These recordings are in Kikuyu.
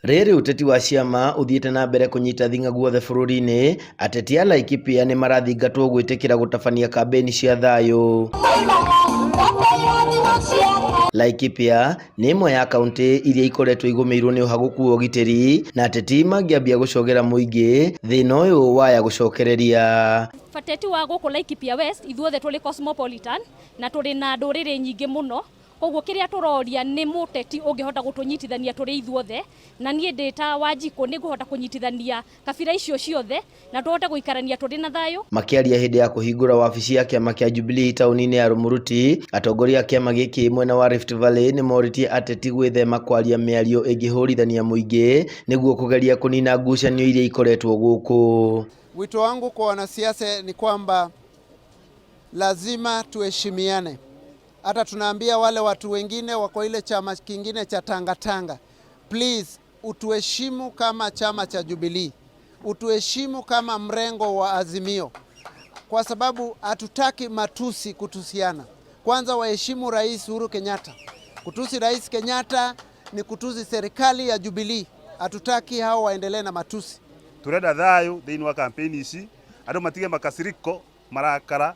Rĩrĩ ũteti wa ciama ũthiĩte na mbere kũnyita thing'a guothe bũrũri-inĩ, ateti a Laikipia nĩ marathingatwo gwĩtĩkĩra gũtabania kambĩini cia thayũ. Laikipia nĩ ĩmwe ya kauntĩ iria ikoretwo igũmĩirwo nĩ ũhagũku wa ũgitĩri na ateti mangĩambia gũcogera mũingĩ thĩna ũyũ waya gũcokereria. Ateti wa gũkũ Laikipia West ithuothe tũrĩ cosmopolitan na tũrĩ na ndũrĩrĩ nyingĩ mũno. Koguo kĩrĩa tũroria nĩ mũteti ũngĩhota gũtũnyitithania tũrĩ ithuothe, na niĩ ndĩ ta Wanjikũ nĩ ngũhota kũnyitithania kabira icio ciothe na tũhote gũikarania tũrĩ na thayũ. Makĩaria hĩndĩ ya kũhingũra wabici ya kĩama kĩa Jubilee taũni-inĩ ya Rumuruti, atongoria a kĩama gĩkĩ mwena wa Rift Valley nĩ morĩtie ateti gwĩthema kwaria mĩario ĩngĩhũrithania mũingĩ nĩguo kũgeria kũnina ngucanio iria ikoretwo gũkũ. Wito wangu kwa wanasiasa ni kwamba lazima tuheshimiane. Hata tunaambia wale watu wengine wako ile chama kingine cha tangatanga, please utuheshimu kama chama cha Jubilee, utuheshimu kama mrengo wa Azimio, kwa sababu hatutaki matusi kutusiana. Kwanza waheshimu Rais Uhuru Kenyatta. Kutusi Rais Kenyatta ni kutusi serikali ya Jubilee. Hatutaki hao waendelee na matusi. Turenda thayo thiini wa campaign ici, andu matige makasiriko marakara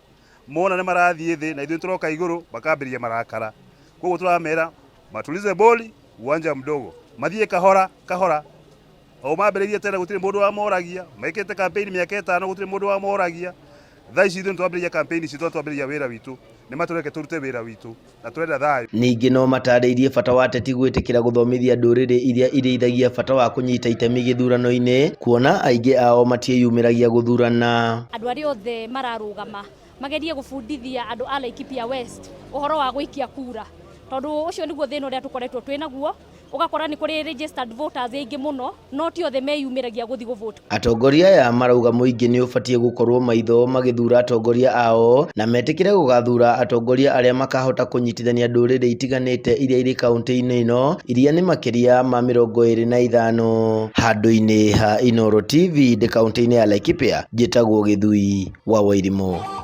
mona nĩ marathiĩ thĩ na ithuĩ tũroka igũrũ makambĩrĩria marakara. Koguo tũramera matulize boli uwanja mdogo, mathiĩ kahora kahora. O mambĩrĩirie tene gũtirĩ mũndũ wamoragia, mekĩte campaign mĩaka 5 gũtirĩ mũndũ wamoragia. Thaa ici ithuĩ nĩtwambĩrĩria campaign citũ, twambĩrĩria wĩra witũ, nĩ matũreke tũrute wĩra witũ na turenda thayũ. Ningĩ no matarĩirie bata wa ateti gwĩtĩkĩra gũthomithia ndũrĩrĩ iria irĩithagia bata wa kũnyita itemi gĩthurano-inĩ kuona aingĩ ao matiĩyumĩragia gũthurana. Andũ arĩa othe mararũgama magerie gũbundithia andũ a Laikipia West ũhoro wa gũikia kura, tondũ ũcio nĩguo thĩna ũrĩa tũkoretwo twĩ naguo. Ũgakora nĩ kũrĩ registered voters aingĩ mũno no ti othe meyumĩragia gũthiĩ gũvote. Atongoria aya marauga mũingĩ nĩ ũbatiĩ gũkorwo maitho magĩthura atongoria ao na metĩkĩre gũgathura atongoria arĩa makahota kũnyitithania ndũrĩrĩ itiganĩte iria irĩ kaunti-inĩ ĩno iria nĩ makĩria ma 25. Handũ-inĩ ha Inooro TV ndĩ kaunti-inĩ ya Laikipia, njĩtagwo Gĩthui wa Wairimũ.